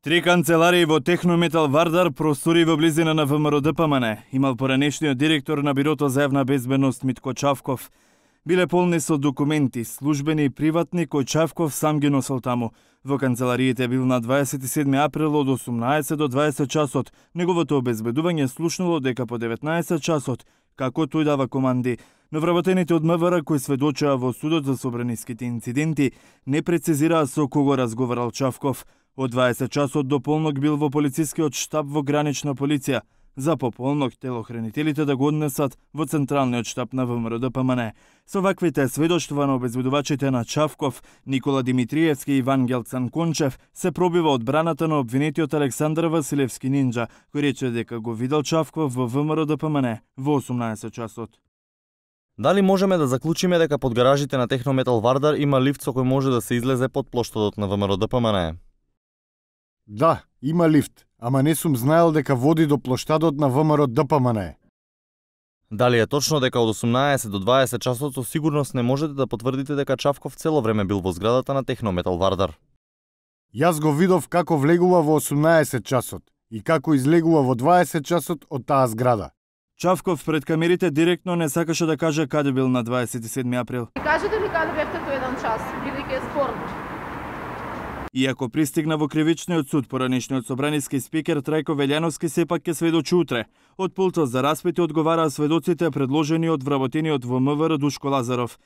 Три канцеларии во Технометал Вардар, простори во близина на ВМРО ДПМН, имал поранешниот директор на Бирото за јавна безбедност Митко Чавков. Биле полни со документи, службени и приватни, кој Чавков сам ги носел таму. Во канцелариите бил на 27 април од 18 до 20 часот. Неговото обезбедување слушнало дека по 19 часот, како тој дава команди. Но вработените од МВР кои сведочаа во судот за собраниските инциденти не прецизираа со кого разговарал Чавков. Од 20 часот до полнок бил во полицискиот штаб во гранична полиција. За пополнок телохранителите да го однесат во централниот штаб на ВМРО ДПМН. Со ваквите сведоштва на обезбедувачите на Чавков, Никола Димитриевски и Ивангел Цанкончев се пробива одбраната на обвинетиот Александар Василевски Нинџа, кој рече дека го видел Чавков во ВМРО ДПМН во 18 часот. Дали можеме да заклучиме дека под гаражите на Технометал Вардар има лифт со кој може да се излезе под плоштадот на ВМРО ДПМН? Да, има лифт, ама не сум знаел дека води до плоштадот на ВМРО ДПМН. Дали е точно дека од 18 до 20 часот со сигурност не можете да потврдите дека Чавков цело време бил во зградата на Технометал Вардар? Јас го видов како влегува во 18 часот и како излегува во 20 часот од таа зграда. Чавков пред камерите директно не сакаше да каже каде бил на 27 април. Кажете ми каде бевте тој еден час, бидејќи е спорно. Иако пристигна во кривичниот суд, поранешниот собраниски спикер Трајко Велјановски сепак ќе сведочи утре. Од пултот за распити одговараа сведоците предложени од вработениот во МВР Душко Лазаров.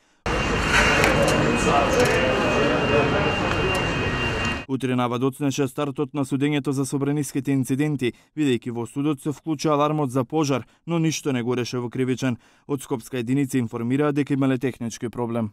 Утринава доцнеше стартот на судењето за собраниските инциденти, бидејќи во судот се вклучи алармот за пожар, но ништо не го реше во кривичен. Од Скопска единица информираа дека имале технички проблем.